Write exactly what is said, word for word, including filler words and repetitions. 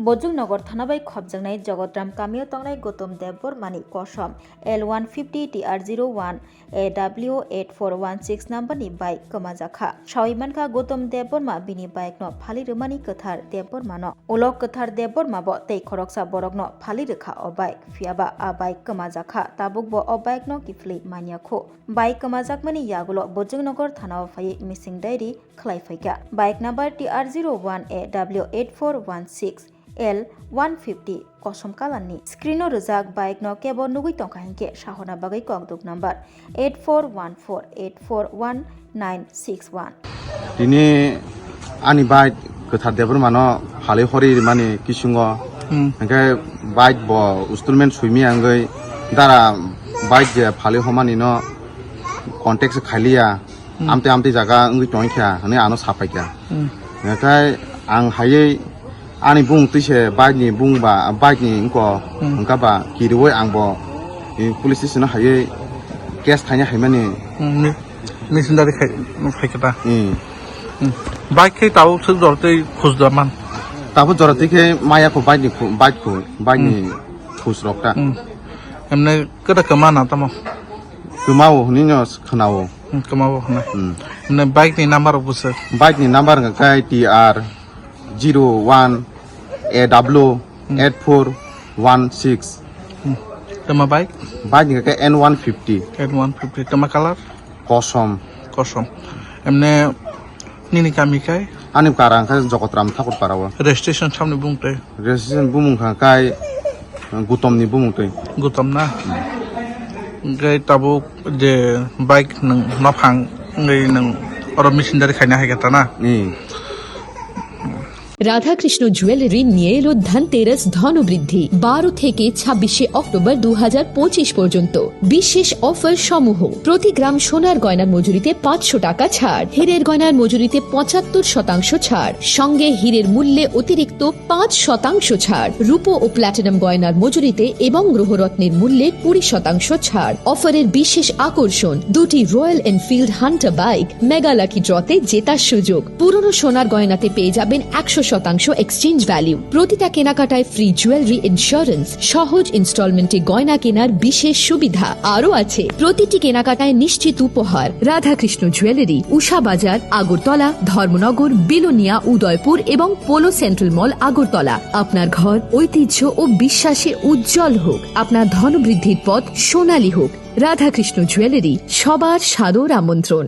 Bojongnagar thana bai khopjaknai Jogotram kamio tongnai Gautam Debbarmani kosom L one fifty T R zero one A W eight four one six number ni bike kwmajakha. Sawi mankha Gautam Debbarma bini bike no phali rwmani Kwthar Debbarma no. Ulo Kwthar Debbarma bo tei khoroksa borok no phali rwkha o bike. Phiyaba a bike kwmajakha, tabuk bo o bike no kiphilwi manya khu. Bike kwmajakmani yagulo Bojongnagar thana o phaiwi missing diary khlai phaikha. Bike number T R zero one A W eight four one six L one fifty kosom kalarni. Screen o rijak bike no kebo nugwi tongkha hinkhe sahorna bagwi kokduk number eight four one four eight four one nine six one. Tini ani bike Kwthar Debbarma no phalwi horwi rwmani kisungo. Hmm. Hinkhe bike bo installment swimi wngwi dara bike je phalwi homani no contact se khailiya. Hmm. Amtwi amtwi jaga wngwi tongkha hwnwi ano sapaikha. Hmm. Hinkhe ang haiwi ani bung twi se bike ni bung ba, bike ni wngko. Hmm. Wngkha ba kiriwi ang bo, eh, police station o haiwi case khaina haimani. Hmm, mi-, missionary khai, phaikha ta. Hmm. Hmm. Bike khe tabuk swk jora twi khujda man. Tabuk jora twi khe maya kho bike ni khu-, bike khu-, bike ni Hmm. khus rok ta. Hmm. Emne kwda kwma na tamo? Kwmao hwnwi no khwnao. Hmm, kwmao hwnwi. Hmm. Emne bike ni number rok bwswk? Bike ni number hwnkha khe T R zero one A W eight four one six. Hmm. Tama bike? Bike ni khe N one fifty. N one fifty. Tama color? Kosom. Kosom. Emne nini kami kai? Ani kara khe Jogotram Thakurpara o. Registration samni bumung tei? Registration bumung kha kai Gutom ni bumung tei. Gutom na? Hwnkhe tabuk je bike nwng nophang wngwi nwng oro missionary khaina hai khe ta na? Hmm. Radhakrishna jewellery নিয়ে এলো ধনতেরাস ধনবৃদ্ধি। বারো থেকে ছাব্বিশে অক্টোবর দু হাজার পঁচিশ পর্যন্ত বিশেষ অফার সমূহ। প্রতি গ্রাম সোনার গয়নার মজুরিতে পাঁচশো টাকা ছাড়, হীরের গয়নার মজুরিতে পঁচাত্তর শতাংশ ছাড়, সঙ্গে হীরের মূল্যে অতিরিক্ত পাঁচ শতাংশ ছাড়, রূপো ও প্ল্যাটিনাম গয়নার মজুরিতে এবং গ্রহরত্নের মূল্যে কুড়ি শতাংশ ছাড়। অফারের বিশেষ আকর্ষণ, দুটি royal Enfield Hunter bike, mega lucky ড্রতে জেতার সুযোগ। পুরনো সোনার গয়নাতে পেয়ে যাবেন একশো শতাংশ এক্সচেঞ্জ ভ্যালু। প্রতিটা কেনাকাটায় ফ্রি জুয়েলারি ইন্স্যুরেন্স, সহজ ইনস্টলমেন্টে গয়না কেনার বিশেষ সুবিধা। আরও আছে প্রতিটি কেনাকাটায় নিশ্চিত উপহার। রাধাকৃষ্ণ জুয়েলারি, উষা বাজার, আগরতলা, ধর্মনগর, বিলোনিয়া, উদয়পুর এবং পোলো সেন্ট্রাল মল, আগরতলা। আপনার ঘর ঐতিহ্য ও বিশ্বাসে উজ্জ্বল হোক, আপনার ধনবৃদ্ধির পথ সোনালী হোক। রাধাকৃষ্ণ জুয়েলারি, সবার সাদর আমন্ত্রণ।